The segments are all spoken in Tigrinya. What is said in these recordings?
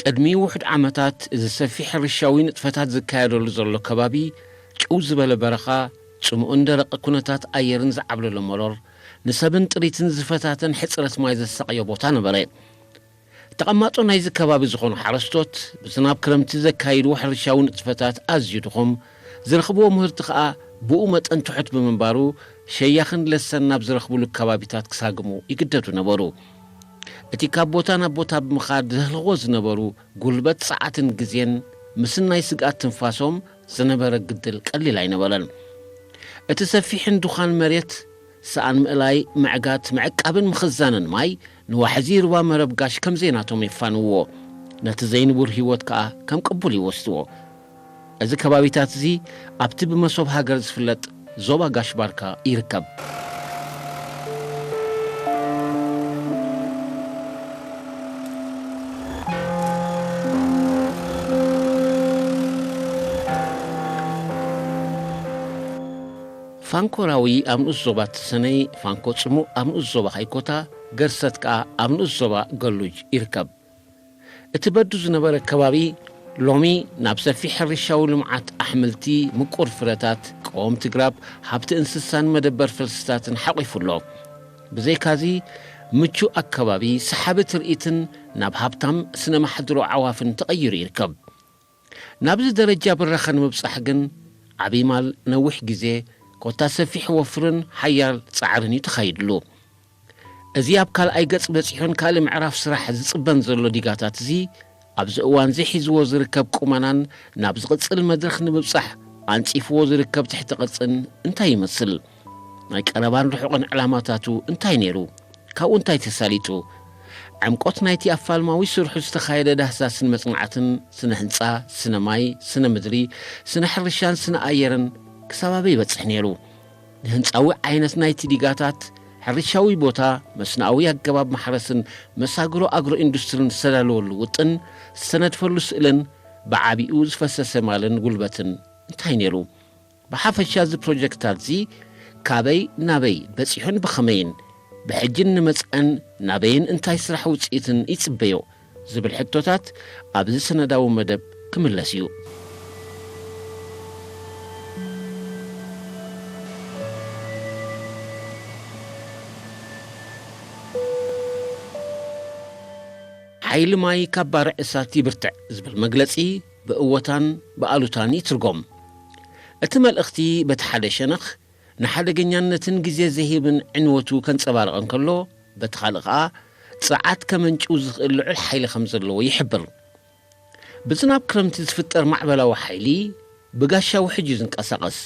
ቅድሚ ውሑድ ዓመታት፣ እዚ ሰፊሕ ሕርሻዊ ንጥፈታት ዝካየደሉ ዘሎ ከባቢ፣ ጭው ዝበለ በረኻ፣ ጽምኡን ደረቕ ኩነታት ኣየርን ዝዓብለሎ መሮር፣ ንሰብን ጥሪትን ዝፈታተን ሕጽረት ማይ ዘሳቕዮ ቦታ ነበረ። ተቐማጦ ናይዚ ከባቢ ዝኾኑ ሓረስቶት፣ ብዝናብ ክረምቲ ዘካይድዎ ሕርሻዊ ንጥፈታት ኣዝዩ ድኹም፣ ዝረኽብዎ ምህርቲ ኸኣ ብኡ መጠን ትሑት ብምንባሩ፣ ሸያኽን ለሰን ናብ ዝረኽብሉ ከባቢታት ክሳግሙ ይግደዱ ነበሩ። እቲ ካብ ቦታ ናብ ቦታ ብምኻድ ዘህልኽዎ ዝነበሩ ጉልበት፣ ጸዓትን ግዜን፣ ምስናይ ስግኣት ትንፋሶም ዝነበረ ግድል ቀሊል ኣይነበረን። እቲ ሰፊሕን ድዃን መሬት፣ ሰኣን ምእላይ፣ ምዕጋት፣ ምዕቃብን ምኽዛንን ማይ ንዋሕዚ ሩባ መረብ ጋሽ ከም ዘይናቶም የፋንውዎ። ነቲ ዘይንቡር ህይወት ከኣ ከም ቅቡል ይወስድዎ። እዚ ከባቢታት እዚ ኣብቲ ብመሶብ ሃገር ዝፍለጥ ዞባ ጋሽ ባርካ ይርከብ። ፋንኮራዊ ኣብ ንኡስ ዞባ ተሰነይ፣ ፋንኮ ጽሙእ ኣብ ንኡስ ዞባ ሃይኮታ፣ ገርሰት ከኣ ኣብ ንኡስ ዞባ ገሉጅ ይርከብ። እቲ በዱ ዝነበረ ከባቢ ሎሚ ናብ ሰፊሕ ሕርሻዊ ልምዓት፣ ኣሕምልቲ፣ ምቁር ፍረታት፣ ቀወምቲ ግራብ፣ ሃብቲ እንስሳን መደበር ፈልስታትን ሓቒፉ ኣሎ። ብዘይካዚ፣ ምቹእ ኣከባቢ፣ ሰሓቢ ትርኢትን ናብ ሃብታም ስነ ማሕድሮ ኣዕዋፍን ተቐይሩ ይርከብ። ናብዚ ደረጃ ብራኸ ንምብጻሕ ግን፣ ዓቢ ማል፣ ነዊሕ ግዜ፣ ኮታ ሰፊሕ ወፍርን ሓያል ጻዕርን እዩ ተኻይድሉ። እዚ ኣብ ካልኣይ ገጽ በጺሑን ካልእ ምዕራፍ ስራሕ ዝጽበን ዘሎ ዲጋታት እዚ፣ ኣብዚ እዋንዚ ሒዝዎ ዝርከብ ቁመናን ናብ ዝቕጽል መድረኽ ንምብጻሕ ኣንጺፍዎ ዝርከብ ትሕቲ ቅርጽን እንታይ ይመስል? ናይ ቀረባን ርሑቕን ዕላማታቱ እንታይ ነይሩ? ካብኡ እንታይ ተሳሊጡ? ዕምቆት ናይቲ ኣፋልማዊ ስርሑ ዝተኻየደ ዳህሳስን መጽናዕትን፣ ስነ ህንጻ፣ ስነ ማይ፣ ስነ ምድሪ፣ ስነ ሕርሻን ስነ ኣየርን ክሳብ ኣበይ ይበጽሕ ነይሩ? ንህንጻዊ ዓይነት ናይቲ ዲጋታት፣ ሕርሻዊ ቦታ፣ መስኖኣዊ ኣገባብ ማሕረስን መሳግሮ ኣግሮ ኢንዱስትሪን ዝተዳለወሉ ውጥን፣ ዝተነድፈሉ ስእልን ብዓቢኡ ዝፈሰሰ ማልን ጉልበትን እንታይ ነይሩ? ብሓፈሻ እዚ ፕሮጀክትታት እዚ ካበይ ናበይ በጺሑን ብኸመይን፣ ብሕጅን ንመጻእን ናበይን እንታይ ስራሕ ውጽኢትን ይጽበዮ ዝብል ሕቶታት ኣብዚ ሰነዳዊ መደብ ክምለስ እዩ። ሓይሊ ማይ ካብ ባርዕ እሳት ይብርትዕ ዝብል መግለጺ ብእወታን ብኣሉታን ይትርጎም። እቲ መልእኽቲ በቲ ሓደ ሸነኽ ንሓደገኛነትን ግዜ ዘሂብን ዕንወቱ ከንጸባርቕ እንከሎ፣ በቲ ካልእ ኸኣ ጸዓት ከመንጭው ዝኽእል ልዑል ሓይሊ ከም ዘለዎ ይሕብር። ብዝናብ ክረምቲ ዝፍጠር ማዕበላዊ ሓይሊ ብጋሻ ውሕጅ እዩ ዝንቀሳቐስ።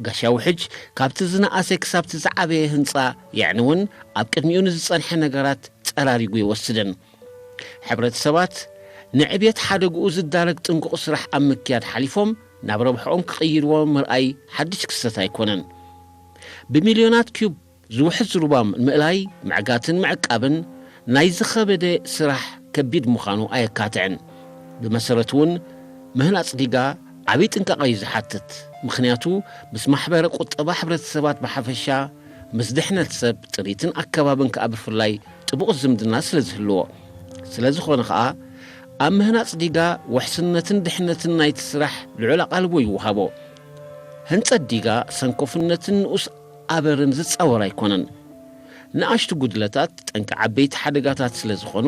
ጋሻ ውሕጅ ካብቲ ዝነኣሰ ክሳብቲ ዝዓበየ ህንጻ የዕንውን ኣብ ቅድሚኡ ንዝጸንሐ ነገራት ጸራሪጉ ይወስደን። ሕብረተሰባት ንዕብየት ሓደግኡ ዝዳረግ ጥንቁቕ ስራሕ ኣብ ምክያድ ሓሊፎም ናብ ረብሕኦም ክቕይርዎ ምርኣይ ሓድሽ ክስተት ኣይኮነን። ብሚልዮናት ኪዩብ ዝውሕዝ ሩባ ምእላይ፣ ምዕጋትን ምዕቃብን ናይ ዝኸበደ ስራሕ ከቢድ ምዃኑ ኣየካትዕን። ብመሰረቱ እውን ምህናጽ ዲጋ ዓብዪ ጥንቃቐ እዩ ዝሓትት። ምኽንያቱ ምስ ማሕበረ ቁጠባ ሕብረተሰባት ብሓፈሻ፣ ምስ ድሕነት ሰብ፣ ጥሪትን ኣከባብን ከኣ ብፍላይ ጥቡቕ ዝምድና ስለ ዝህልዎ። ስለ ዝኾነ ኸኣ ኣብ ምህናጽ ዲጋ ውሕስነትን ድሕነትን ናይቲ ስራሕ ልዑል ኣቓልቦ ይወሃቦ። ህንጸት ዲጋ ሰንኮፍነትን ንኡስ ኣበርን ዝጻወር ኣይኮነን። ንኣሽቱ ጉድለታት ጠንቂ ዓበይቲ ሓደጋታት ስለ ዝኾኑ፣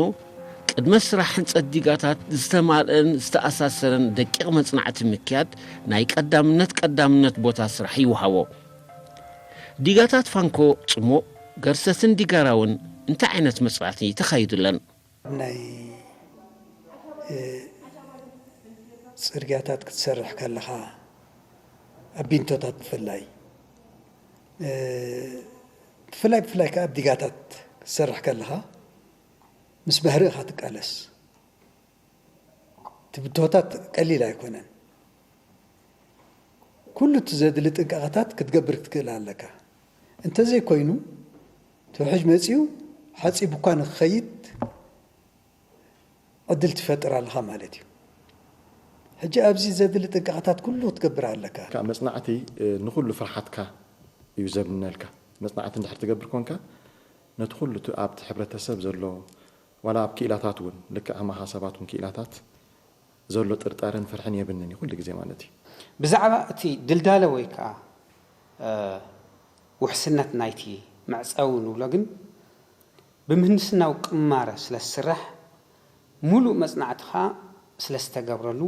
ቅድመ ስራሕ ህንጸት ዲጋታት ዝተማልአን ዝተኣሳሰረን ደቂቕ መጽናዕቲ ምክያድ ናይ ቀዳምነት ቀዳምነት ቦታ ስራሕ ይወሃቦ። ዲጋታት ፋንኮ ጽሙእ፣ ገርሰትን ዲጋራውን እንታይ ዓይነት መጽናዕቲ ተኻይዱለን? ናይ እ፣ ጽርግያታት ክትሰርሕ ከለኻ ኣብ ቢንቶታት ብፍላይ እ፣ ብፍላይ ብፍላይ ከኣ ኣብ ዲጋታት ክትሰርሕ ከለኻ ምስ ባህሪ ኢኻ ትቃለስ። እቲ ብድሆታት ቀሊል ኣይኮነን። ኩሉ እቲ ዘድሊ ጥንቃቐታት ክትገብር ክትክእል ኣለካ። እንተዘይኮይኑ እቲ ውሕጅ መጺኡ ሓጺቡ እኳ ንክኸይድ ዕድል ትፈጥር ኣለኻ ማለት እዩ። ሕጂ ኣብዚ ዘድሊ ጥንቃቐታት ኩሉ ክትገብር ኣለካ። ካብ መጽናዕቲ ንኹሉ ፍርሓትካ እዩ ዘብነልካ። መጽናዕቲ እንድሕር ትገብር ኮንካ ነቲ ኩሉ ኣብቲ ሕብረተሰብ ዘሎ ዋላ ኣብ ክኢላታት እውን ልክዕ ከማኻ ሰባት እውን ክኢላታት ዘሎ ጥርጣረን ፍርሕን የብንን እዩ ኩሉ ግዜ ማለት እዩ። ብዛዕባ እቲ ድልዳለ ወይ ከዓ ውሕስነት ናይቲ መዕፀዊ ንብሎ ግን ብምህንድስናዊ ቅማረ ስለ ዝስራሕ ሙሉእ መፅናዕቲ ከዓ ስለ ዝተገብረሉ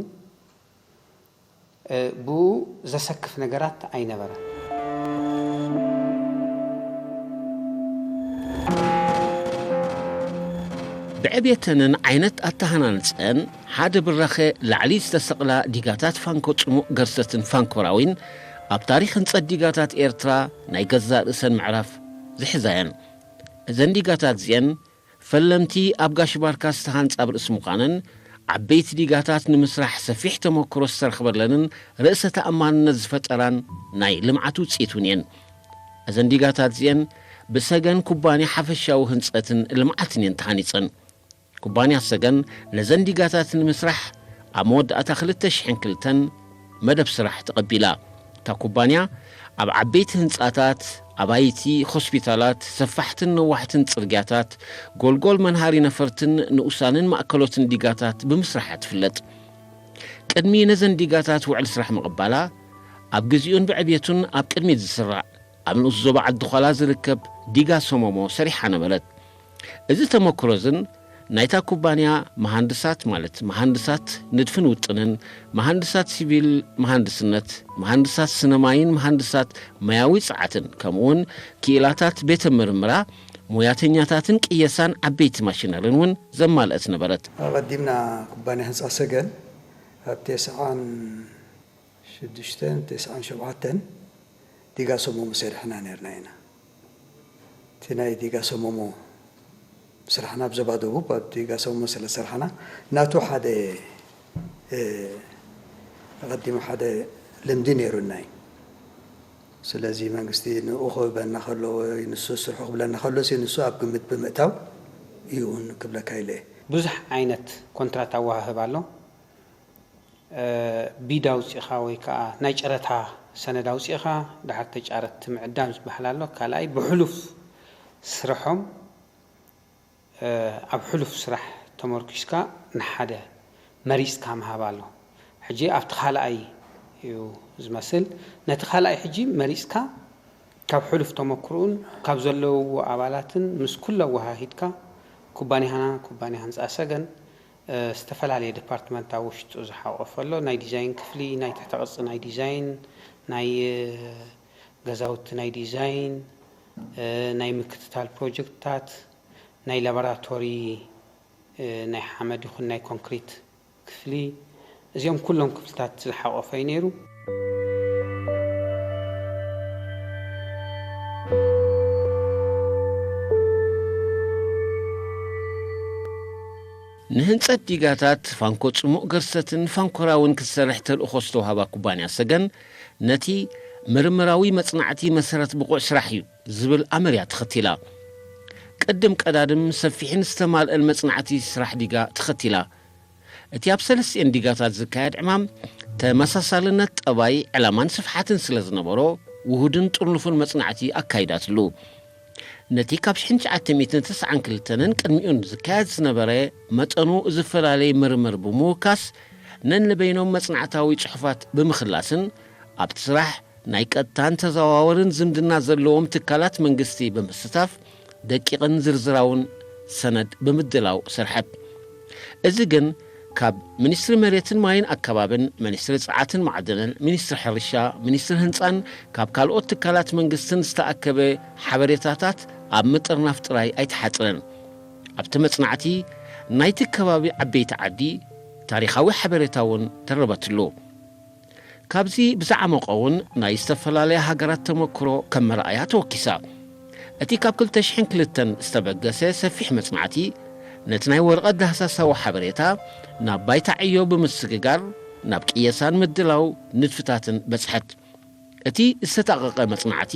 ብኡ ዘሰክፍ ነገራት ኣይነበረን። ብዕብየተንን ዓይነት ኣተሃናንፀን ሓደ ብራኸ ላዕሊ ዝተሰቕላ ዲጋታት ፋንኮ ጽሙቕ ገርሰትን ፋንኮራዊን ኣብ ታሪኽ ህንጸት ዲጋታት ኤርትራ ናይ ገዛእ ርእሰን ምዕራፍ ዝሕዛ እየን። እዘን ዲጋታት እዚአን ፈለምቲ ኣብ ጋሽ ባርካ ዝተሃንጻ ብርእሲ ምዃነን ዓበይቲ ዲጋታት ንምስራሕ ሰፊሕ ተመክሮ ዝተረኽበለንን ርእሰ ተኣማንነት ዝፈጠራን ናይ ልምዓት ውፅኢት እውን እየን። እዘን ዲጋታት እዚአን ብሰገን ኩባንያ ሓፈሻዊ ህንፀትን ልምዓትን እየን ተሃኒፀን። ኩባንያ ሰገን ነዘን ዲጋታት ንምስራሕ ኣብ መወዳእታ ክልተ ሽሕን ክልተን መደብ ስራሕ ተቐቢላ። እታ ኩባንያ ኣብ ዓበይቲ ህንጻታት፣ ኣባይቲ፣ ሆስፒታላት፣ ሰፋሕትን ነዋሕትን ጽርግያታት፣ ጎልጎል መንሃሪ ነፈርትን ንኡሳንን ማእከሎትን ዲጋታት ብምስራሓ ትፍለጥ። ቅድሚ ነዘን ዲጋታት ውዕል ስራሕ ምቕባላ፣ ኣብ ግዚኡን ብዕብየቱን ኣብ ቅድሚት ዝስራዕ ኣብ ንኡስ ዞባ ዓዲ ዃላ ዝርከብ ዲጋ ሰሞሞ ሰሪሓ ነበረት። እዚ ተመክሮ እዝን ናይታ ኩባንያ መሃንድሳት ማለት መሃንድሳት ንድፍን ውጥንን፣ መሃንድሳት ሲቪል መሃንድስነት፣ መሃንድሳት ስነ ማይን መሃንድሳት ማያዊ ጸዓትን ከምኡውን ክኢላታት ቤተ ምርምራ ሞያተኛታትን ቅየሳን ዓበይቲ ማሽነርን እውን ዘማልአት ነበረት። ኣቐዲምና ኩባንያ ህንፃ ሰገን ኣብ ተስዓን ሽዱሽተን ተስዓን ሸውዓተን ዲጋ ሰሞሞ ሰሪሕና ነርና ኢና። እቲ ናይ ዲጋ ሰሞሞ ስራሕና ኣብ ዞባ ደቡብ ኣብ ዲጋ ሰሞሞ ስለ ዝሰራሕና ናቱ ሓደ ኣቐዲሙ ሓደ ልምዲ ነይሩና እዩ። ስለዚ መንግስቲ ንኡ ክህበና ከሎ ወይ ንሱ ስርሑ ክብለና ከሎ ንሱ ኣብ ግምት ብምእታው እዩ እውን ክብለካ ኢለ። ብዙሕ ዓይነት ኮንትራት ኣወሃህብ ኣሎ። ቢድ ኣውፂእኻ ወይ ከዓ ናይ ጨረታ ሰነድ ኣውፂእኻ ድሓር ተጫረትቲ ምዕዳም ዝበሃል ኣሎ። ካልኣይ ብሕሉፍ ስርሖም ኣብ ሕሉፍ ስራሕ ተመርኪስካ ንሓደ መሪፅካ ምሃብ ኣሎ። ሕጂ ኣብቲ ካልኣይ እዩ ዝመስል። ነቲ ካልኣይ ሕጂ መሪፅካ ካብ ሕሉፍ ተመክርኡን ካብ ዘለውዎ ኣባላትን ምስ ኩሉ ኣወሃሂድካ ኩባንያና ኩባንያ ህንፃ ሰገን ዝተፈላለየ ዲፓርትመንት ኣብ ውሽጡ ዝሓቆፈ ኣሎ። ናይ ዲዛይን ክፍሊ፣ ናይ ትሕተ ቅርፂ ናይ ዲዛይን፣ ናይ ገዛውቲ ናይ ዲዛይን፣ ናይ ምክትታል ፕሮጀክትታት፣ ናይ ላቦራቶሪ ናይ ሓመድ ይኹን ናይ ኮንክሪት ክፍሊ፣ እዚኦም ኩሎም ክፍልታት ዝሓቆፈ እዩ ነይሩ። ንህንጸት ዲጋታት ፋንኮ ጽሙቕ ገርሰትን ፋንኮራውን ክትሰርሕ ተልእኾ ዝተዋህባ ኩባንያ ሰገን ነቲ ምርምራዊ መጽናዕቲ መሰረት ብቑዕ ስራሕ እዩ ዝብል ኣመርያ ተኸቲላ። ቅድም ቀዳድም ሰፊሕን ዝተማልአን መጽናዕቲ ስራሕ ዲጋ ተኸቲላ። እቲ ኣብ ሰለስቲኤን ዲጋታት ዝካየድ ዕማም ተመሳሳልነት ጠባይ፣ ዕላማን ስፍሓትን ስለ ዝነበሮ ውሁድን ጥርኑፍን መጽናዕቲ ኣካይዳትሉ። ነቲ ካብ ሽሕን ትሽዓተ ሚእትን ተስዓን ክልተን ቅድሚኡን ዝካየድ ዝነበረ መጠኑ ዝፈላለየ ምርምር ብምውካስ ነንበይኖም መጽናዕታዊ ጽሑፋት ብምኽላስን ኣብቲ ስራሕ ናይ ቀጥታን ተዘዋወርን ዝምድና ዘለዎም ትካላት መንግስቲ ብምስታፍ ደቂቕን ዝርዝራውን ሰነድ ብምድላው ሰርሐት። እዚ ግን ካብ ሚኒስትሪ መሬትን ማይን ኣከባብን፣ ሚኒስትሪ ጸዓትን ማዕድንን፣ ሚኒስትሪ ሕርሻ፣ ሚኒስትሪ ህንጻን ካብ ካልኦት ትካላት መንግስትን ዝተኣከበ ሓበሬታታት ኣብ ምጥርናፍ ጥራይ ኣይተሓጽረን። ኣብቲ መጽናዕቲ ናይቲ ከባቢ ዓበይቲ ዓዲ ታሪኻዊ ሓበሬታ እውን ተረበትሉ። ካብዚ ብዝዓመቐ እውን ናይ ዝተፈላለያ ሃገራት ተመክሮ ከም መርኣያ ተወኪሳ። እቲ ካብ ክልተ ሽሕን ክልተን ዝተበገሰ ሰፊሕ መጽናዕቲ ነቲ ናይ ወረቐት ዳህሳሳዊ ሓበሬታ ናብ ባይታ ዕዮ ብምስግጋር ናብ ቅየሳን ምድላው ንድፍታትን በጽሐት። እቲ ዝተጣቐቐ መጽናዕቲ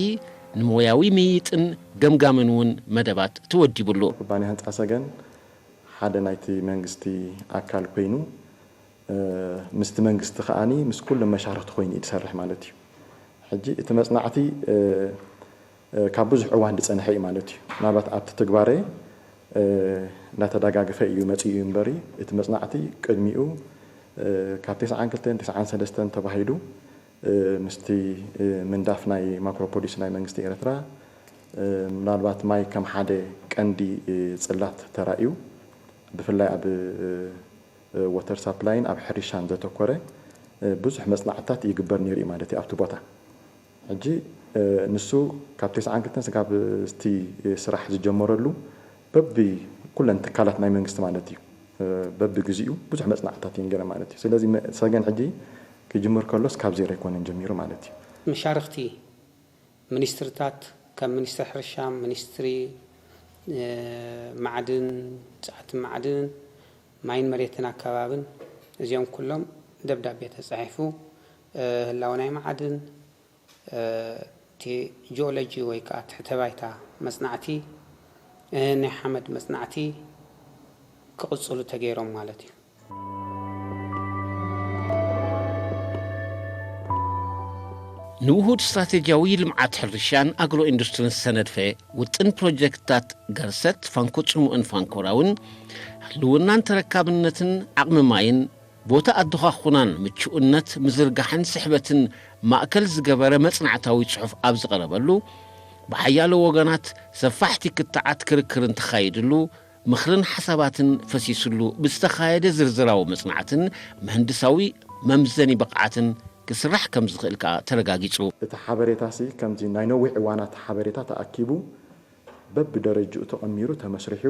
ንሞያዊ ምይይጥን ገምጋምን እውን መደባት ተወዲብሉ። ኩባንያ ህንፃ ሰገን ሓደ ናይቲ መንግስቲ ኣካል ኮይኑ፣ እ፣ ምስቲ መንግስቲ ከኣኒ ምስ ኩሎም መሻርኽቲ ኮይኑ እዩ ዝሰርሕ ማለት እዩ። ሕጂ እቲ መጽናዕቲ፣ እ፣ እ፣ ካብ ብዙሕ እዋን ዝጸንሐ እዩ ማለት እዩ። ምናልባት ኣብቲ ትግባረ፣ እ፣ እናተደጋገፈ እዩ መጺኡ እዩ እምበሪ፣ እቲ መጽናዕቲ ቅድሚኡ፣ እ፣ ካብ ተስዓን ክልተን ተስዓን ሰለስተን ተባሂሉ፣ እ፣ ምስቲ፣ እ፣ ምንዳፍ ናይ ማክሮ ፖሊሲ ናይ መንግስቲ ኤርትራ፣ እ፣ ምናልባት ማይ ከም ሓደ ቀንዲ፣ እ፣ ጽላት ተራእዩ፣ ብፍላይ ኣብ፣ እ፣ እ፣ ወተር ሳፕላይን ኣብ ሕርሻን ዘተኮረ፣ እ፣ ብዙሕ መጽናዕትታት ይግበር ነይሩ እዩ ማለት እዩ ኣብቲ ቦታ። ሕጂ፣ እ፣ ንሱ ካብ ተስዓን ክልተን ስጋብ እቲ፣ እ፣ ስራሕ ዝጀመረሉ በቢ ኩለን ትካላት ናይ መንግስቲ ማለት እዩ፣ እ፣ በቢ ግዜኡ ብዙሕ መጽናዕትታት እየን ገይረ ማለት እዩ። ስለዚ መ-፣ ሰገን ሕጂ ክጅምር ከሎስ ካብ ዜሮ ኣይኮነን ጀሚሩ ማለት እዩ። መሻርኽቲ ሚኒስትርታት፣ ከም ሚኒስትሪ ሕርሻ፣ ሚኒስትሪ፣ እ፣ ማዕድን፣ ጸዓትን ማዕድንን፣ ማይን መሬትን ኣከባብን፣ እዚኦም ኩሎም ደብዳቤ ተጻሒፉ፣ እ፣ ህላወ ናይ ማዕድን፣ እ፣ እቲ ጂኦሎጂ ወይ ከኣ ትሕተ ባይታ መጽናዕቲ፣ እ፣ ናይ ሓመድ መጽናዕቲ ክቕጽሉ ተገይሮም ማለት እዩ። ንውሁድ ስትራቴጂያዊ ልምዓት ሕርሻን ኣግሮ ኢንዱስትሪን ዝተነድፈ ውጥን ፕሮጀክትታት ገርሰት፣ ፋንኮ ጽሙእን ፋንኮራውን፣ ህልውናን ተረካብነትን፣ ዓቕሚ ማይን፣ ቦታ ኣደኻኹናን ምቹእነት ምዝርጋሕን ስሕበትን ማእከል ዝገበረ መጽናዕታዊ ጽሑፍ ኣብ ዝቐረበሉ፣ ብሓያሎ ወገናት ሰፋሕቲ ክትዓት ክርክርን ተኻይድሉ፣ ምኽርን ሓሳባትን ፈሲስሉ ብዝተኻየደ ዝርዝራዊ መጽናዕትን ምህንድሳዊ መምዘኒ ብቕዓትን ክስራሕ ከም ዝኽእል ከኣ ተረጋጊጹ። እቲ ሓበሬታሲ ከምዚ ናይ ነዊሕ እዋናት ሓበሬታ ተኣኪቡ በብደረጅኡ ተቐሚሩ ተመስሪሑ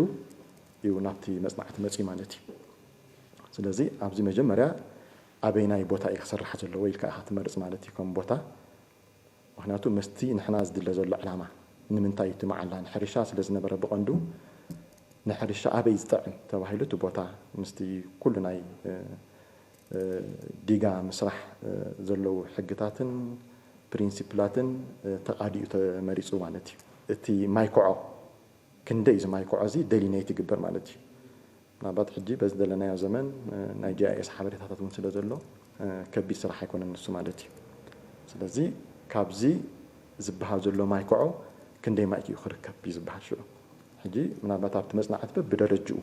እዩ ናብቲ መጽናዕቲ መጺኡ ማለት እዩ። ስለዚ ኣብዚ መጀመርያ ኣበይናይ ቦታ እዩ ክስራሕ ዘለዎ ኢልካ ኢኻ ትመርጽ ማለት እዩ ከም ቦታ። ምኽንያቱ ምስቲ ንሕና ዝድለ ዘሎ ዕላማ ንምንታይ እቲ መዓላ ንሕርሻ ስለ ዝነበረ ብቐንዱ ንሕርሻ ኣበይ ዝጥዕም ተባሂሉ እቲ ቦታ ምስቲ ኩሉ ናይ፣ እ፣ እ፣ ዲጋ ምስራሕ፣ እ፣ ዘለዉ ሕግታትን ፕሪንሲፕላትን፣ እ፣ ተቓዲኡ ተመሪጹ ማለት እዩ። እቲ ማይ ኮዖ ክንደይ እዩ እዚ ማይ ኮዖ እዚ ደሊኔት ይግበር ማለት እዩ። ምናልባት ሕጂ በዚ ዘለናዮ ዘመን፣ እ፣ ናይ ጂ ኣይ ኤስ ሓበሬታታት እውን ስለ ዘሎ፣ እ፣ ከቢድ ስራሕ ኣይኮነን ንሱ ማለት እዩ። ስለዚ ካብዚ ዝበሃል ዘሎ ማይ ኮዖ ክንደይ ማይ እዩ ክርከብ እዩ ዝበሃል ሽዑ። ሕጂ ምናልባት ኣብቲ መጽናዕቲ በብደረጅኡ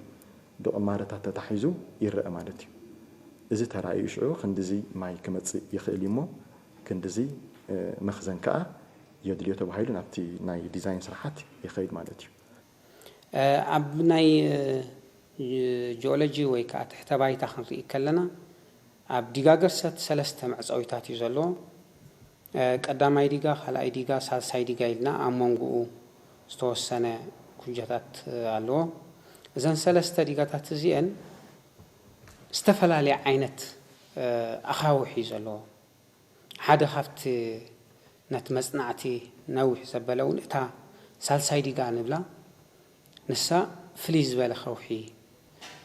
ብቕማረታት ተታሒዙ ይረአ ማለት እዩ። እዚ ተራእዩ ሽዑ ክንድዚ ማይ ክመጽእ ይኽእል እዩ እሞ ክንድዚ፣ እ፣ መኽዘን ከኣ የድልዮ ተባሂሉ ናብቲ ናይ ዲዛይን ስራሓት ይኸይድ ማለት እዩ። እ፣ ኣብ ናይ፣ እ፣ ጂኦሎጂ ወይ ከኣ ትሕተ ባይታ ክንርኢ ከለና፣ ኣብ ዲጋ ገርሰት ሰለስተ መዕጸዊታት እዩ ዘለዎ። እ፣ ቀዳማይ ዲጋ፣ ካልኣይ ዲጋ፣ ሳልሳይ ዲጋ ኢልና ኣብ መንጎኡ ዝተወሰነ ኩጀታት፣ እ፣ ኣለዎ። እዘን ሰለስተ ዲጋታት እዚአን ዝተፈላለየ ዓይነት፣ እ፣ ኣኻውሕ እዩ ዘለዎ። ሓደ ካብቲ ነቲ መጽናዕቲ ነዊሕ ዘበለ እውን እታ ሳልሳይ ዲጋ ንብላ፣ ንሳ ፍልይ ዝበለ ከውሒ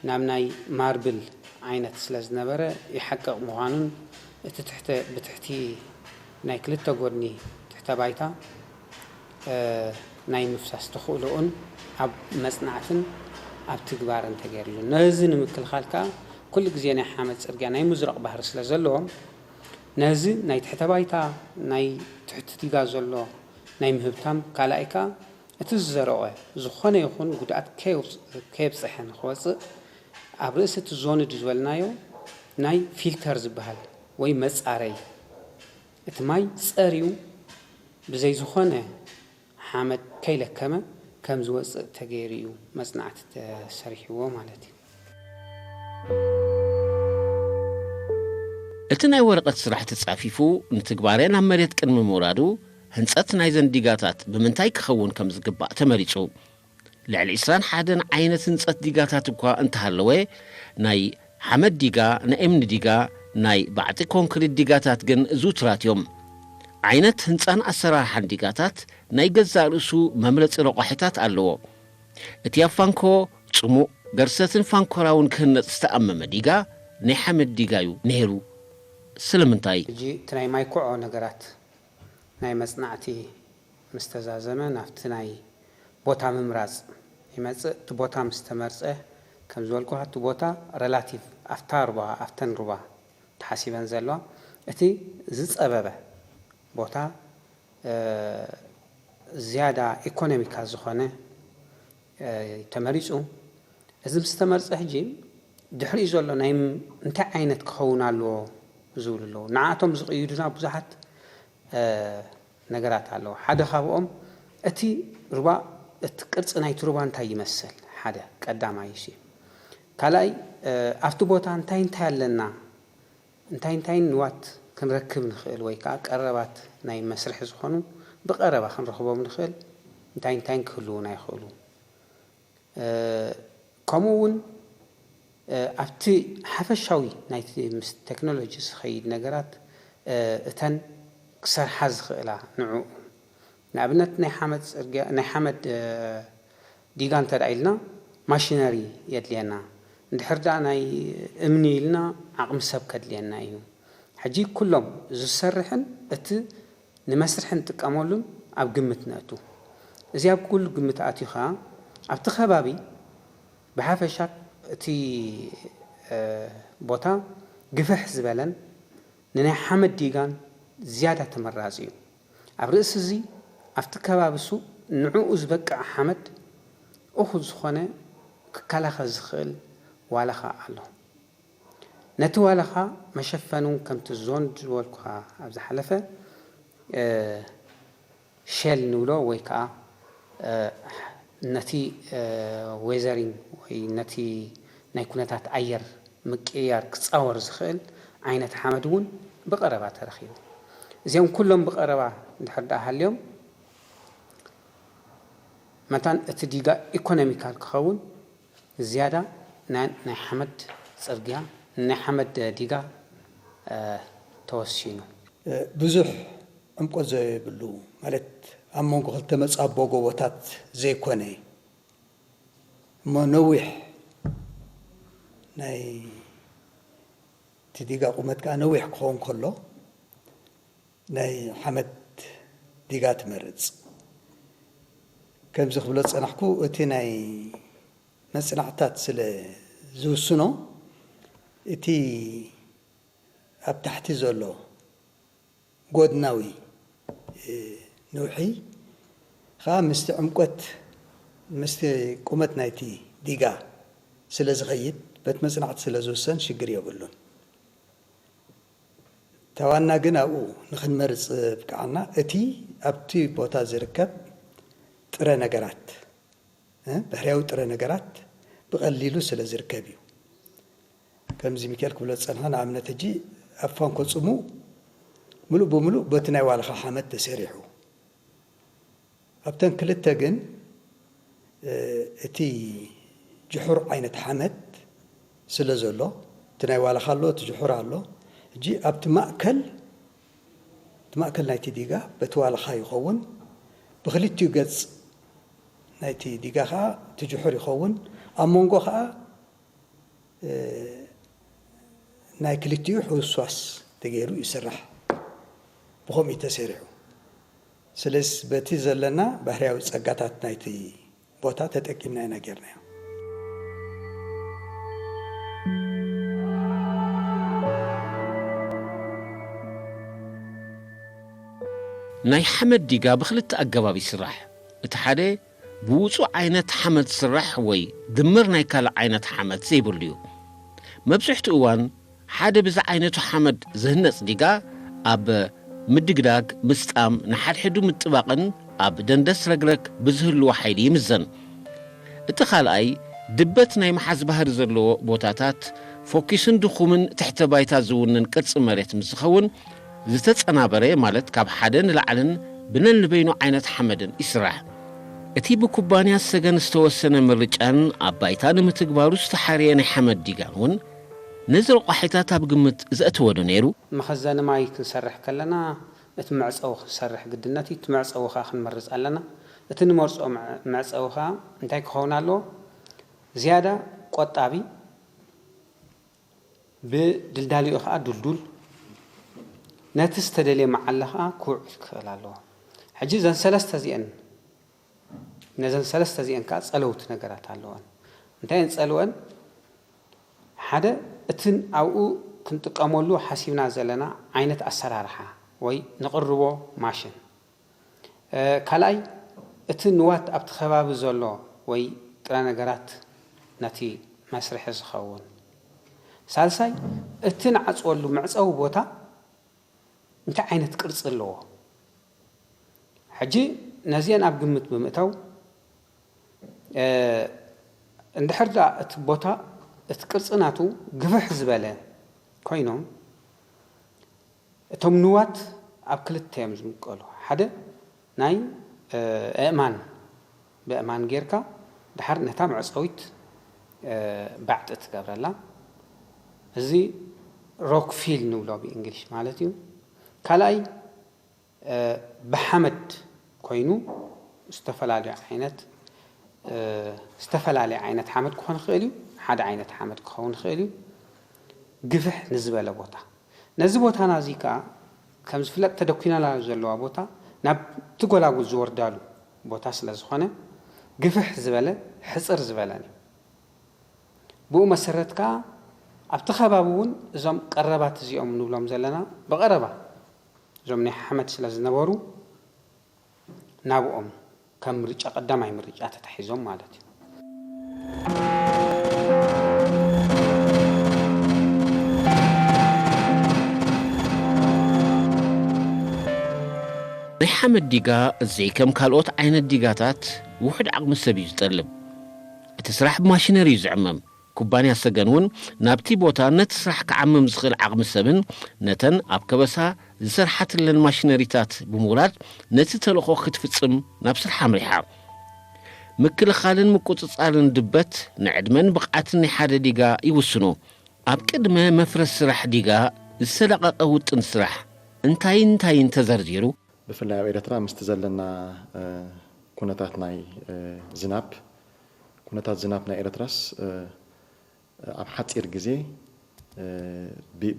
ናብ ናይ ማርብል ዓይነት ስለ ዝነበረ ይሓቅቕ ምዃኑን እቲ ትሕተ-፣ ብትሕቲ ናይ ክልተ ጎድኒ ትሕተ ባይታ፣ እ፣ ናይ ምፍሳስ ተኽእሎኡን ኣብ መጽናዕትን ኣብ ትግባርን ተገይሩሉ። ነዚ ንምክልኻል ከኣ ኩሉ ግዜ ናይ ሓመድ ጽርግያ ናይ ምዝራቕ ባህሪ ስለ ዘለዎም፣ ነዚ ናይ ትሕተ ባይታ ናይ ትሕቲ ዲጋ ዘሎ ናይ ምህብታም፣ ካልኣይ ከኣ እቲ ዝዘረቐ ዝኾነ ይኹን ጉድኣት ከየውጽ-፣ ከየብጽሐ ንኽወጽእ ኣብ ርእሲ እቲ ዞንድ ዝበልናዮ ናይ ፊልተር ዝበሃል ወይ መጻረይ፣ እቲ ማይ ጸርዩ ብዘይ ዝኾነ ሓመድ ከይለከመ ከም ዝወጽእ ተገይሩ እዩ መጽናዕቲ ተሰሪሕዎ ማለት እዩ። እቲ ናይ ወረቐት ስራሕ ተጻፊፉ ንትግባረ ናብ መሬት ቅድሚ ምውራዱ፣ ህንጸት ናይዘን ዲጋታት ብምንታይ ክኸውን ከም ዝግባእ ተመሪጹ። ልዕሊ ዕስራን ሓደን ዓይነት ህንጸት ዲጋታት እኳ እንተሃለወ፣ ናይ ሓመድ ዲጋ፣ ናይ እምኒ ዲጋ፣ ናይ ባዕጢ ኮንክሪት ዲጋታት ግን ዝውቱራት እዮም። ዓይነት ህንጻን ኣሰራርሓን ዲጋታት ናይ ገዛእ ርእሱ መምረጺ ረቋሒታት ኣለዎ። እቲ ኣብ ፋንኮ ጽሙእ፣ ገርሰትን ፋንኮራውን ክህነጽ ዝተኣመመ ዲጋ ናይ ሓመድ ዲጋ እዩ ነይሩ። ስለምንታይ? ሕጂ እቲ ናይ ማይኩዖ ነገራት ናይ መጽናዕቲ ምስ ተዛዘመ ናብቲ ናይ ቦታ ምምራጽ ይመጽእ። እቲ ቦታ ምስ ተመርጸ፣ ከም ዝበልኩኻ፣ እቲ ቦታ ረላቲቭ ኣብታ ሩባ፣ ኣብተን ሩባ ተሓሲበን ዘለዋ፣ እቲ ዝጸበበ ቦታ፣ እ፣ ዝያዳ ኢኮኖሚካል ዝኾነ፣ እ፣ ተመሪጹ። እዚ ምስ ተመርጸ፣ ሕጂ ድሕሪኡ ዘሎ ናይ ም-፣ እንታይ ዓይነት ክኸውን ኣለዎ ዝብሉ ኣለዉ። ንዓቶም ዝቕይዱና ብዙሓት፣ እ፣ ነገራት ኣለዉ። ሓደ ካብኦም እቲ ሩባ፣ እቲ ቅርጺ ናይቲ ሩባ እንታይ ይመስል? ሓደ ቀዳማይ እሱ እዩ። ካልኣይ፣ እ፣ ኣብቲ ቦታ እንታይ እንታይ ኣለና? እንታይ እንታይ ንዋት ክንረክብ ንኽእል ወይ ከኣ ቀረባት ናይ መስርሒ ዝኾኑ ብቐረባ ክንረኽቦም ንኽእል እንታይ እንታይ ክህልዉና ይኽእሉ? እ፣ ከምኡ እውን፣ እ፣ ኣብቲ ሓፈሻዊ ናይቲ ምስ ቴክኖሎጂ ዝኸይድ ነገራት፣ እ፣ እተን ክሰርሓ ዝኽእላ ንዕኡ። ንኣብነት ናይ ሓመድ ጽርግያ፣ ናይ ሓመድ፣ እ፣ ዲጋ እንተ ደኣ ኢልና ማሽነሪ የድልየና። እንድሕር ደኣ ናይ እምኒ ኢልና ዓቕሚ ሰብ ከድልየና እዩ። ሕጂ ኩሎም ዝሰርሕን እቲ ንመስርሒ እንጥቀመሉን ኣብ ግምት ነእቱ። እዚ ኣብ ኩሉ ግምት ኣትዩ ኸኣ ኣብቲ ከባቢ ብሓፈሻ እቲ፣ እ፣ ቦታ ግፍሕ ዝበለን ንናይ ሓመድ ዲጋን ዝያዳ ተመራጺ እዩ። ኣብ ርእሲ እዚ ኣብቲ ከባቢ እሱ ንዕኡ ዝበቅዕ ሓመድ እኹል ዝኾነ ክከላኸል ዝኽእል ዋላኻ ኣሎ። ነቲ ዋላኻ መሸፈኒ እውን ከምቲ ዞንድ ዝበልኩኻ ኣብ ዝሓለፈ፣ እ፣ ሼል ንብሎ ወይ ከኣ፣ እ፣ ነቲ፣ እ፣ ዌዘሪንግ ወይ ነቲ ናይ ኩነታት ኣየር ምቅይያር ክጻወር ዝኽእል ዓይነት ሓመድ እውን ብቐረባ ተረኺቡ። እዚኦም ኩሎም ብቐረባ እንድሕር ደኣ ሃልዮም፣ መታን እቲ ዲጋ ኢኮኖሚካል ክኸውን ዝያዳ ናይ፣ ናይ ሓመድ ጽርግያ፣ ናይ ሓመድ ዲጋ፣ እ፣ ተወሲኑ። እ፣ ብዙሕ ዕምቆት ዘይብሉ፣ ማለት ኣብ መንጎ ክልተ መጻቦ ጎቦታት ዘይኮነ፣ እሞ ነዊሕ፣ ናይ እቲ ዲጋ ቁመት ከኣ ነዊሕ ክኸውን ከሎ፣ ናይ ሓመድ ዲጋ ትመርጽ። ከምዚ ክብሎ ዝጸናሕኩ፣ እቲ ናይ መጽናዕትታት ስለ ዝውስኖ፣ እቲ ኣብ ታሕቲ ዘሎ ጎድናዊ፣ እ፣ ንውሒ ኸኣ ምስቲ ዕምቆት፣ ምስቲ ቁመት ናይቲ ዲጋ ስለ ዝኸይድ፣ በቲ መጽናዕቲ ስለ ዝውሰን ሽግር የብሉን። ተባና ግን ኣብኡ ንኽንመርጽ ብቅዓና፣ እቲ ኣብቲ ቦታ ዝርከብ ጥረ ነገራት፣ እ፣ ባህርያዊ ጥረ ነገራት ብቐሊሉ ስለ ዝርከብ እዩ። ከምዚ ሚካኤል ክብሎ ዝጸንሐ፣ ንኣብነት፣ ሕጂ ኣብ ፋንኮ ጽሙእ ምሉእ ብምሉእ በቲ ናይ ዋልኻ ሓመድ ተሰሪሑ። ኣብተን ክልተ ግን፣ እ፣ እቲ ጅሑር ዓይነት ሓመድ ስለ ዘሎ፣ እቲ ናይ ዋልኻ ኣሎ፣ እቲ ጅሑር ኣሎ። ሕጂ ኣብቲ ማእከል፣ እቲ ማእከል ናይቲ ዲጋ በቲ ዋልኻ ይኸውን፣ ብኽልቲኡ ገጽ ናይቲ ዲጋ ኸኣ እቲ ጅሑር ይኸውን። ኣብ መንጎ ኸኣ፣ እ፣ ናይ ክልቲኡ ሕውስዋስ ተገይሩ ይስራሕ። ብኸምኡ እዩ ተሰሪሑ። ስለዚ በቲ ዘለና ባህርያዊ ጸጋታት ናይቲ ቦታ ተጠቂምና ኢና ጌርናዮ። ናይ ሓመድ ዲጋ ብኽልተ ኣገባብ ይስራሕ። እቲ ሓደ ብውጹእ ዓይነት ሓመድ ዝስራሕ ወይ ድምር ናይ ካልእ ዓይነት ሓመድ ዘይብሉ እዩ። መብዝሕትኡ እዋን ሓደ ብዚ ዓይነቱ ሓመድ ዝህነጽ ዲጋ ኣብ ምድግዳግ፣ ምስጣም፣ ንሓድሕዱ ምጥባቕን ኣብ ደንደስ ረግረግ ብዝህልዎ ሓይሊ ይምዘን። እቲ ካልኣይ ድበት ናይ ምሓዝ ባህሪ ዘለዎ ቦታታት ፎኪስን ድኹምን ትሕተ ባይታ ዝውንን ቅርጺ መሬት ምስ ዝኸውን፣ ዝተጸናበረ ማለት ካብ ሓደ ንላዕልን ብነንበይኑ ዓይነት ሓመድን ይስራሕ። እቲ ብኩባንያ ሰገን ዝተወሰነ ምርጫን ኣብ ባይታ ንምትግባሩ ዝተሓርየ ናይ ሓመድ ዲጋን እውን ነዚ ረቋሒታት ኣብ ግምት ዘእተወ ዶ ነይሩ? መኸዘኒ ማይ ክንሰርሕ ከለና እቲ መዕጸዊ ክንሰርሕ ግድነት እዩ። እቲ መዕጸዊ ከዓ ክንመርጽ ኣለና። እቲ ንመርጾ መዕጸዊ ከዓ እንታይ ክኸውን ኣለዎ? ዝያዳ ቆጣቢ ብድልዳሊኡ ከዓ ዱልዱል ነቲ ዝተደልየ መዓላ ከዓ ክውዕል ክኽእል ኣለዎ። ሕጂ እዘን ሰለስተ እዚአን ነዘን ሰለስተ እዚአን ከዓ ጸለውቲ ነገራት ኣለወን። እንታይ እየን ጸልወን? ሓደ እቲ ኣብኡ ክንጥቀመሉ ሓሲብና ዘለና ዓይነት ኣሰራርሓ ወይ ንቕርቦ ማሽን ካልኣይ፣ እቲ ንዋት ኣብቲ ከባቢ ዘሎ ወይ ጥረ ነገራት ነቲ መስርሒ ዝኸውን። ሳልሳይ፣ እቲ ንዓጽወሉ መዕጸዊ ቦታ እንታይ ዓይነት ቅርጺ ኣለዎ? ሕጂ ነዚአን ኣብ ግምት ብምእታው፣ እንድሕር ደኣ እቲ ቦታ እቲ ቅርጺ ናቱ ግፍሕ ዝበለ ኮይኖም፣ እቶም ንዋት ኣብ ክልተ እዮም ዝምቀሉ። ሓደ ናይ ኣእማን፣ ብኣእማን ጌርካ ድሓር ነታ መዕጸዊት ባዕጢ ትገብረላ። እዚ ሮክ ፊል ንብሎ ብእንግሊሽ ማለት እዩ። ካልኣይ ብሓመድ ኮይኑ ዝተፈላለዩ ዓይነት ዝተፈላለየ ዓይነት ሓመድ ክኾን ይኽእል እዩ። ሓደ ዓይነት ሓመድ ክኸውን ይኽእል እዩ። ግፍሕ ንዝበለ ቦታ ነዚ ቦታና እዚ ከዓ ከም ዝፍለጥ ተደኲናላ ዘለዋ ቦታ ናብቲ ጎላጉል ዝወርዳሉ ቦታ ስለ ዝኾነ ግፍሕ ዝበለ ሕፅር ዝበለን እዩ። ብኡ መሰረት ከዓ ኣብቲ ከባቢ እውን እዞም ቀረባት እዚኦም ንብሎም ዘለና ብቐረባ እዞም ናይ ሓመድ ስለ ዝነበሩ ናብኦም ከም ምርጫ ቀዳማይ ምርጫ ተታሒዞም ማለት እዩ። ናይ ሓመድ ዲጋ ዘይከም ካልኦት ዓይነት ዲጋታት ውሑድ ዓቕሚ ሰብ እዩ ዝጠልብ። እቲ ስራሕ ብማሽነሪ እዩ ዝዕመም። ኩባንያ ሰገን እውን ናብቲ ቦታ ነቲ ስራሕ ክዓምም ዝኽእል ዓቕሚ ሰብን ነተን ኣብ ከበሳ ዝሰርሓትለን ማሽነሪታት ብምውራድ ነቲ ተልእኾ ክትፍጽም ናብ ስራሕ ኣምሪሓ። ምክልኻልን ምቁጽጻርን ድበት ንዕድመን ብቕዓትን ናይ ሓደ ዲጋ ይውስኑ። ኣብ ቅድመ መፍረስ ስራሕ ዲጋ ዝተለቐቐ ውጥን ስራሕ እንታይ እንታይን ተዘርዚሩ? ብፍላይ ኣብ ኤርትራ ምስቲ ዘለና ኩነታት ናይ ዝናብ ኩነታት ዝናብ ናይ ኤርትራስ ኣብ ሓፂር ግዜ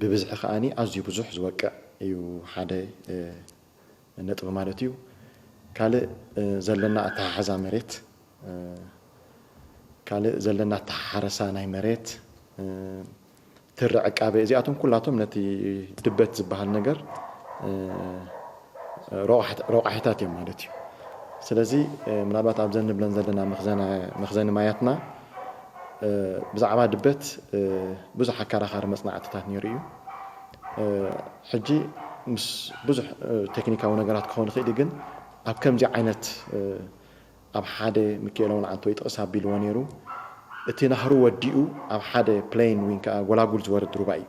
ብብዝሒ ከዓኒ ኣዝዩ ብዙሕ ዝወቅዕ እዩ ሓደ ነጥቢ ማለት እዩ። ካልእ ዘለና ኣተሓሕዛ መሬት ካልእ ዘለና ኣተሓሕረሳ ናይ መሬት ትሪ ዕቃበ እዚኣቶም ኩላቶም ነቲ ድበት ዝበሃል ነገር ረቋሒታት እዮም ማለት እዩ። ስለዚ ምናልባት ኣብዘን ንብለን ዘለና መኽዘኒ ማያትና ብዛዕባ ድበት ብዙሕ ኣከራኻሪ መፅናዕትታት ነይሩ እዩ። ሕጂ ምስ ብዙሕ ቴክኒካዊ ነገራት ክኸውን ይኽእል እዩ፣ ግን ኣብ ከምዚ ዓይነት ኣብ ሓደ ሚካኤል ኣውነ ዓንተወይ ጥቕስ ኣቢልዎ ነይሩ። እቲ ናህሩ ወዲኡ ኣብ ሓደ ፕሌን ወይ ከዓ ጎላጉል ዝወርድ ሩባ እዩ።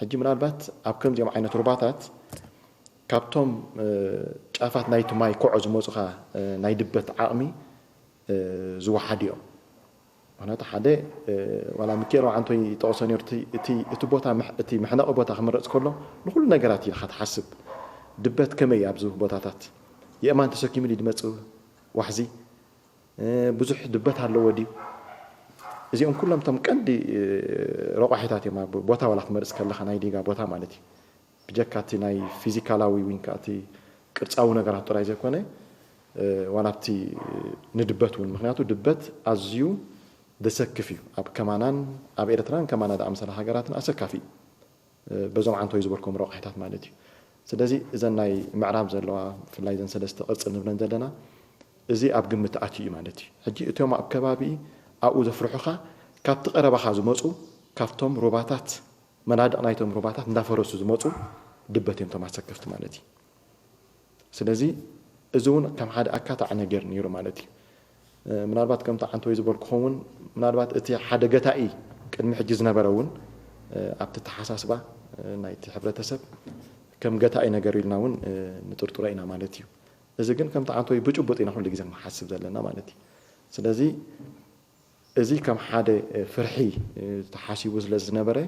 ሕጂ ምናልባት ኣብ ከምዚኦም ዓይነት ሩባታት ካብቶም ጫፋት ናይቲ ማይ ኮዖ ዝመፁኻ ናይ ድበት ዓቕሚ ዝወሓዱ እዮም። ምክንያቱ ሓደ ዋላ ሚካኤል ኣውነ ዓንተወይ ይጠቕሶ ነይሩ፣ እቲ ቦታ እቲ መሕነቒ ቦታ ክምረፅ ከሎ ንኩሉ ነገራት ኢልካ ትሓስብ። ድበት ከመይ ኣብዚ ቦታታት የእማን ተሰኪሙ ድመፅእ ዋሕዚ ብዙሕ ድበት ኣለዎ ድዩ? እዚኦም ኩሎም እቶም ቀንዲ ረቋሒታት እዮም። ኣብ ቦታ ዋላ ክትመርፅ ከለካ ናይ ዲጋ ቦታ ማለት እዩ። ብጀካ እቲ ናይ ፊዚካላዊ ወይ ከዓ እቲ ቅርፃዊ ነገራት ጥራይ ዘይኮነ ዋላ ኣብቲ ንድበት እውን፣ ምክንያቱ ድበት ኣዝዩ ዘሰክፍ እዩ። ኣብ ከማናን ኣብ ኤርትራን ከማና ዝኣመሰላ ሃገራትን ኣሰካፊ እዩ። በዞም ዓንተወይ ዝበልኩም ረቋሒታት ማለት እዩ። ስለዚ እዘን ናይ ምዕራብ ዘለዋ ብፍላይ እዘን ሰለስተ ቅርፂ ንብለን ዘለና እዚ ኣብ ግምት ኣትዩ እዩ ማለት እዩ። ሕጂ እቶም ኣብ ከባቢ ኣብኡ ዘፍርሑኻ ካብቲ ቀረባኻ ዝመፁ ካብቶም ሩባታት መናድቕ ናይቶም ሩባታት እንዳፈረሱ ዝመፁ ድበት እዮም እቶም ኣሰከፍቲ ማለት እዩ። ስለዚ እዚ እውን ከም ሓደ ኣካታዒ ነገር ነይሩ ማለት እዩ። ምናልባት ከምቲ ዓንተወይ ዝበልኩኹም እውን ምናልባት እቲ ሓደ ገታኢ ቅድሚ ሕጂ ዝነበረ እውን ኣብቲ ተሓሳስባ ናይቲ ሕብረተሰብ ከም ገታኢ ነገር ኢልና እውን ንጥርጥሮ ኢና ማለት እዩ። እዚ ግን ከምቲ ዓንቶይ ብጭቡጥ ኢና ኩሉ ግዜ ንሓስብ ዘለና ማለት እዩ። ስለዚ እዚ ከም ሓደ ፍርሒ ተሓሲቡ ስለ ዝነበረ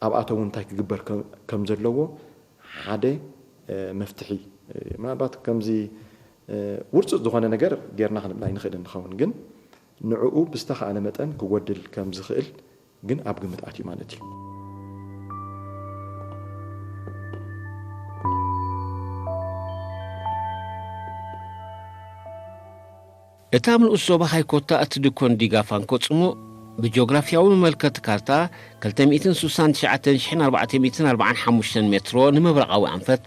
ኣብኣቶም እውን እንታይ ክግበር ከም ዘለዎ ሓደ መፍትሒ ምናልባት ከምዚ ውርፁፅ ዝኾነ ነገር ጌርና ክንብል ኣይንኽእልን ንኸውን ግን ንዕኡ ብዝተኻእለ መጠን ክጎድል ከም ዝኽእል ግን ኣብ ግምት ኣትዩ ማለት እዩ። እታ ኣብ ንኡስ ዞባ ሃይኮታ እትድኮን ዲጋ ፋንኮ ጽሙእ ብጂኦግራፍያዊ መመልከቲ ካርታ ክልተ ሚእትን ስሳን ትሽዓተን ሽሕን ኣርባዕተ ሚእትን ኣርባዓን ሓሙሽተን ሜትሮ ንምብራቓዊ ኣንፈት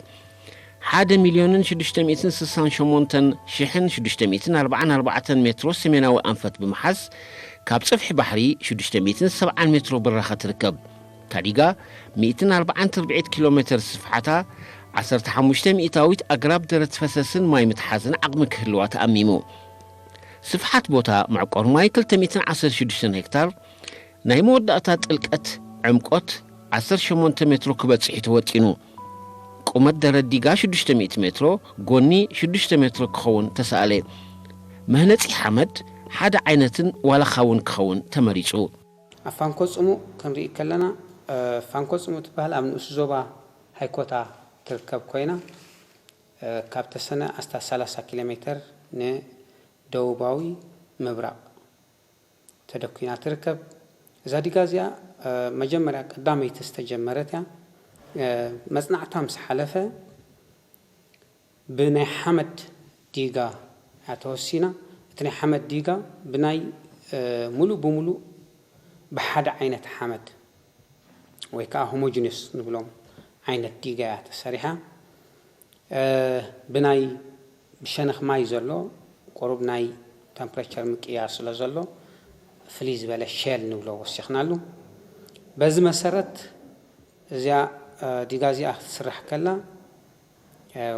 ሓደ ሚልዮንን ሽዱሽተ ሚእትን ስሳን ሸሞንተን ሽሕን ሽዱሽተ ሚእትን ኣርባዓን ኣርባዕተን ሜትሮ ሰሜናዊ ኣንፈት ብምሓዝ ካብ ጽፍሒ ባሕሪ ሽዱሽተ ሚእትን ሰብዓን ሜትሮ ብራኸ ትርከብ። እታ ዲጋ ሚእትን ኣርባዓን ትርብዒት ኪሎ ሜተር ስፍሓታ ዓሰርተ ሓሙሽተ ሚእታዊት ኣግራብ ደረት ፈሰስን ማይ ምትሓዝን ዓቕሚ ክህልዋ ተኣሚሙ። ስፍሓት ቦታ መዕቆር ማይ ክልተ ሚእትን ዓሰርተ ሽዱሽተን ሄክታር፣ ናይ መወዳእታ ጥልቀት ዕምቆት ዓሰርተ ሸሞንተ ሜትሮ ክበጽሕ እዩ ተወጢኑ። ቁመት ደረት ዲጋ ሽዱሽተ ሚእቲ ሜትሮ፣ ጎኒ ሽዱሽተ ሜትሮ ክኸውን ተሳእለ። መህነጺ ሓመድ ሓደ ዓይነትን ዋላኻ እውን ክኸውን ተመሪጹ። ኣብ ፋንኮ ጽሙእ ክንርኢ ከለና ፋንኮ ጽሙእ ትበሃል ኣብ ንኡስ ዞባ ሃይኮታ ትርከብ ኮይና ካብ ተሰነ ኣስታት ሰላሳ ኪሎ ሜተር ንደቡባዊ ምብራቕ ተደኲና ትርከብ። እዛ ዲጋ እዚኣ መጀመርያ ቀዳመይቲ ዝተጀመረት እያ። መጽናዕታ ምስ ሓለፈ ብናይ ሓመድ ዲጋ እያ ተወሲና። እቲ ናይ ሓመድ ዲጋ ብናይ ሙሉእ ብሙሉእ ብሓደ ዓይነት ሓመድ ወይ ከዓ ሆሞጂነስ ንብሎም ዓይነት ዲጋ እያ ተሰሪሓ። ብናይ ብሸነኽ ማይ ዘሎ ቁሩብ ናይ ተምፕሬቸር ምቅያር ስለ ዘሎ ፍልይ ዝበለ ሼል ንብሎ ወሲኽናሉ። በዚ መሰረት እዚኣ ዲጋ እዚኣ ክትስራሕ ከላ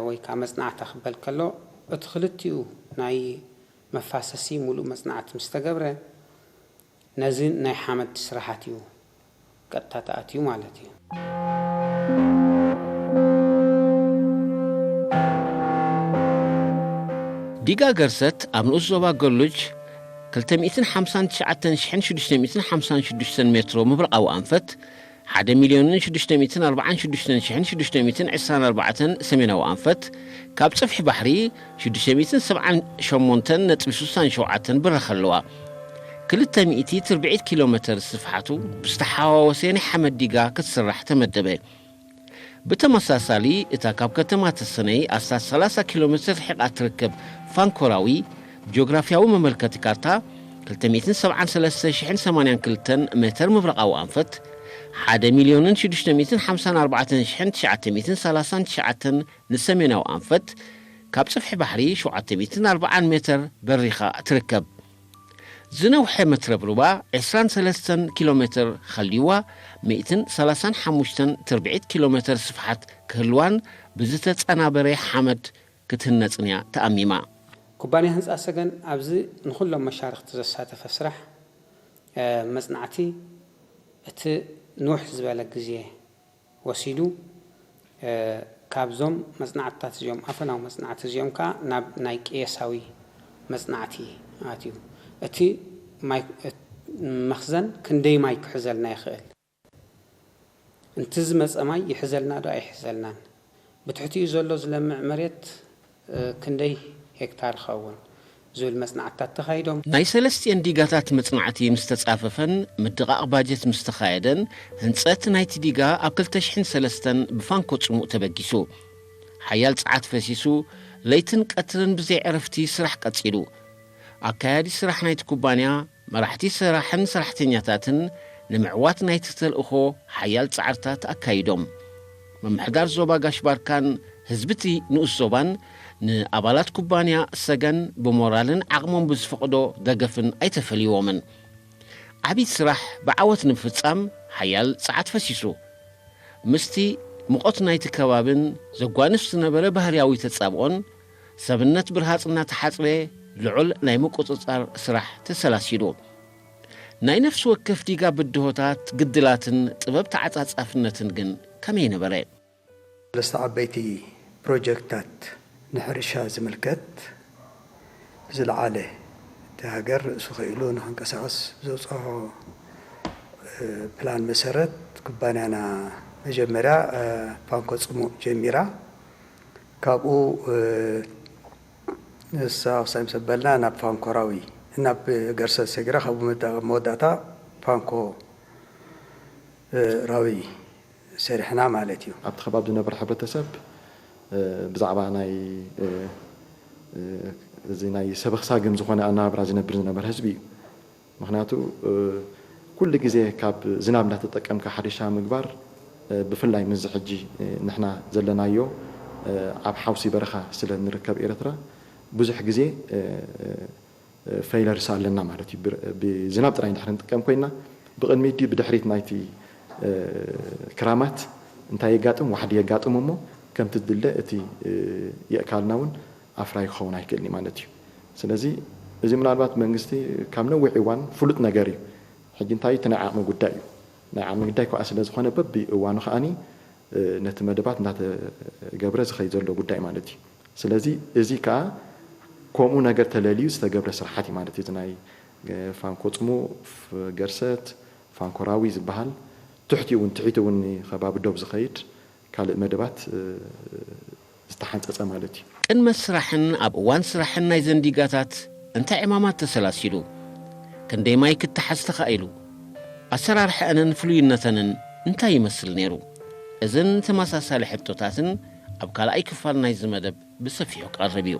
ወይ ከዓ መፅናዕታ ክበል ከሎ እቲ ክልቲኡ ናይ መፋሰሲ ሙሉእ መፅናዕቲ ምስ ተገብረ ነዚ ናይ ሓመድ ስራሓት እዩ ቀጥታ ተኣትዩ ማለት እዩ። ዲጋ ገርሰት ኣብ ንኡስ ዞባ ገሉጅ ክልተ ሚእትን ሓምሳን ትሽዓተን ሽሕን ሽዱሽተ ሚእትን ሓምሳን ሽዱሽተን ሜትሮ ምብራቓዊ ኣንፈት ሓደ ሚልዮንን ሽዱሽተ ሚእትን ኣርባዓን ሽዱሽተን ሽሕን ሽዱሽተ ሚእትን ዕስራን ኣርባዕተን ሰሜናዊ ኣንፈት ካብ ጽፍሒ ባሕሪ ሽዱሽተ ሚእትን ሰብዓን ሸሞንተን ነጥቢ ስሳን ሸውዓተን ብራኸ ኣለዋ። ክልተ ሚእቲ ትርብዒት ኪሎ ሜተር ስፍሓቱ ብዝተሓዋወሰ ናይ ሓመድ ዲጋ ክትስራሕ ተመደበ። ብተመሳሳሊ እታ ካብ ከተማ ተሰነይ ኣስታት ሰላሳ ኪሎ ሜተር ርሒቓ ትርከብ ፋንኮራዊ ጂኦግራፍያዊ መመልከቲ ካርታ ክልተ ሚእትን ሰብዓን ሰለስተ ሽሕን ሰማንያን ክልተን ሜተር ምብራቓዊ ኣንፈት ሓደ ሚልዮንን ሽዱሽተ ሚእትን ሓምሳን ኣርባዕተን ሽሕን ትሽዓተ ሚእትን ሰላሳን ትሽዓተን ንሰሜናዊ ኣንፈት ካብ ጽፍሒ ባሕሪ ሸውዓተ ሚእትን ኣርባዓን ሜተር በሪኻ ትርከብ። ዝነውሐ መትረብ ሩባ ዕስራን ሰለስተን ኪሎ ሜተር ኸልይዋ ሚእትን ሰላሳን ሓሙሽተን ትርብዒት ኪሎ ሜተር ስፍሓት ክህልዋን ብዝተጸናበረ ሓመድ ክትህነጽን እያ ተኣሚማ። ኩባንያ ህንፃ ሰገን ኣብዚ ንኹሎም መሻርኽቲ ዘሳተፈ ስራሕ መፅናዕቲ እቲ ንውሕ ዝበለ ግዜ ወሲዱ ካብዞም መፅናዕትታት እዚኦም ኣፈናዊ መፅናዕቲ እዚኦም ከዓ ናብ ናይ ቅየሳዊ መፅናዕቲ ኣትዩ። እቲ መኽዘን ክንደይ ማይ ክሕዘልና ይኽእል? እንት ዝመፀ ማይ ይሕዘልና ዶ ኣይሕዘልናን? ብትሕቲኡ ዘሎ ዝለምዕ መሬት ክንደይ ሄክታር ይኸውን? ዝብል መፅናዕትታት ተኻይዶም። ናይ ሰለስቲኤን ዲጋታት መፅናዕቲ ምስ ተፃፈፈን ምድቓቕ ባጀት ምስ ተኻየደን ህንፀት ናይቲ ዲጋ ኣብ ክልተ ሽሕን ሰለስተን ብፋንኮ ፅሙእ ተበጊሱ። ሓያል ፀዓት ፈሲሱ ለይትን ቀትርን ብዘይ ዕረፍቲ ስራሕ ቀፂሉ። ኣካያዲ ስራሕ ናይቲ ኩባንያ፣ መራሕቲ ስራሕን ሰራሕተኛታትን ንምዕዋት ናይቲ ተልእኾ ሓያል ፃዕርታት ኣካይዶም። ምምሕዳር ዞባ ጋሽ ባርካን ህዝቢ እቲ ንኡስ ዞባን ንኣባላት ኩባንያ ሰገን ብሞራልን ዓቕሞም ብዝፈቕዶ ደገፍን ኣይተፈልይዎምን። ዓብዪ ስራሕ ብዓወት ንምፍፃም ሓያል ፃዓት ፈሲሱ። ምስቲ ሙቐት ናይቲ ከባብን ዘጓንፍ ዝነበረ ባህርያዊ ተጻብኦን ሰብነት ብርሃጽ እናተሓጽበ ልዑል ናይ ምቁጽጻር ስራሕ ተሰላሲሉ። ናይ ነፍሲ ወከፍ ዲጋ ብድሆታት፣ ግድላትን ጥበብ ተዓጻጻፍነትን ግን ከመይ ነበረ? ሰለስተ ዓበይቲ ፕሮጀክትታት ንሕርሻ ዝምልከት ብዝለዓለ እቲ ሃገር ርእሱ ክኢሉ ንክንቀሳቐስ ዘውፅኦ ፕላን መሰረት ኩባንያና መጀመርያ ፋንኮ ፅሙእ ጀሚራ። ካብኡ ንሳ ክሳይ ምስ ኣበልና ናብ ፋንኮ ራዊ ናብ ገርሰ ሰጊራ ካብኡ መወዳእታ ፋንኮ ራዊ ሰሪሕና ማለት እዩ። ኣብቲ ከባቢ ዝነብር ሕብረተሰብ ብዛዕባ ናይ እዚ ናይ ሰበኽሳግም ዝኾነ ኣናብራ ዝነብር ዝነበረ ህዝቢ እዩ። ምክንያቱ ኩሉ ግዜ ካብ ዝናብ እንዳተጠቀምካ ሕርሻ ምግባር ብፍላይ ምዚ ሕጂ ንሕና ዘለናዮ ኣብ ሓውሲ በረኻ ስለ ንርከብ ኤርትራ ብዙሕ ግዜ ፌይለርስ ኣለና ማለት እዩ። ብዝናብ ጥራይ እንድሕር ንጥቀም ኮይና ብቕድሚት ድዩ ብድሕሪት ናይቲ ክራማት እንታይ የጋጥም ዋሕዲ የጋጥም እሞ ከምቲ ድለ እቲ የእካልና እውን ኣፍራይ ክኸውን ኣይክእልን ማለት እዩ። ስለዚ እዚ ምናልባት መንግስቲ ካብ ነዊሕ እዋን ፍሉጥ ነገር እዩ። ሕጂ እንታይ እቲ ናይ ዓቕሚ ጉዳይ እዩ። ናይ ዓቕሚ ጉዳይ ከኣ ስለ ዝኾነ በቢ እዋኑ ከኣኒ ነቲ መደባት እንዳተገብረ ዝኸይ ዘሎ ጉዳይ ማለት እዩ። ስለዚ እዚ ከኣ ከምኡ ነገር ተለልዩ ዝተገብረ ስራሓት እዩ ማለት እዩ። እዚ ናይ ፋንኮ ጽሙ፣ ገርሰት፣ ፋንኮራዊ ዝበሃል ትሕቲ እውን ትሒቲ እውን ከባቢ ዶብ ዝኸይድ ካልእ መደባት ዝተሓንጸጸ ማለት እዩ። ቅድመ ስራሕን ኣብ እዋን ስራሕን ናይዘን ዲጋታት እንታይ ዕማማት ተሰላሲሉ? ክንደይ ማይ ክተሓዝ ተኻኢሉ? ኣሰራርሐአንን ፍሉይነተንን እንታይ ይመስል ነይሩ? እዝን ተመሳሳሊ ሕቶታትን ኣብ ካልኣይ ክፋል ናይዚ መደብ ብሰፊሑ ክቐርብ እዩ።